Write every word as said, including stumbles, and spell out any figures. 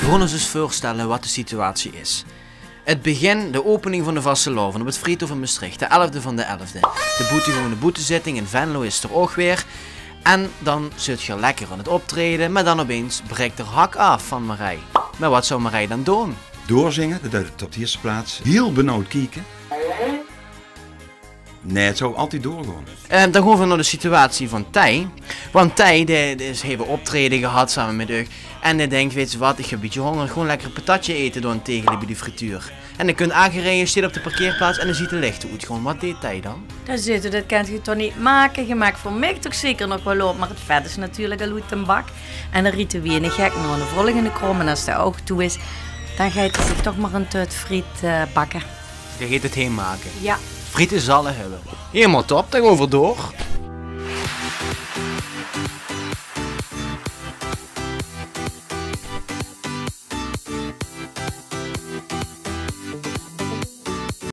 Gaon ós ins veurstelle wat de situatie is. Het begin, de opening van de vastelaovend op het Vriethof in Mestreech, de elfde van de elfde. De boetegewone boetezitting in Venlo is er ouch weer. En dan zit geer lekker aan het optraeje, maar dan opeens breekt er hak af van Marij. Maar wat zou Marij dan doen? Doorzinge, det duit het op de eerste plaats. Hiel benauwd kieke. Nee, het zou altied doorgaon. Ehm, dan gaon veer nao de situatie van Thei. Want Thei, dae, dae is, haet optraeje gehad same mit uch. En dae dinkt, weits se wat, ich höb e bietje honger, gewoon lekker e patatje aete dan tege bie de frituur. En dan kunt aangereje, steet op de parkeerplaats en dan ziet de lichte oetgaon. Wat deet Thei dan? Dan zit er, det kent ge toch neet make? Ge maakt veur mich toch zeker nog waal op, maar het vet is natuurlijk al oet de bak. En dan riet de wienig gek nao de volgende krom en as de ouch toe is, dan geit er zich toch maar een tuit friet eh, bakke. Ge geit het heen make. Ja. Friete zalle höbbe. Hielemaol top, dan gaon veer door.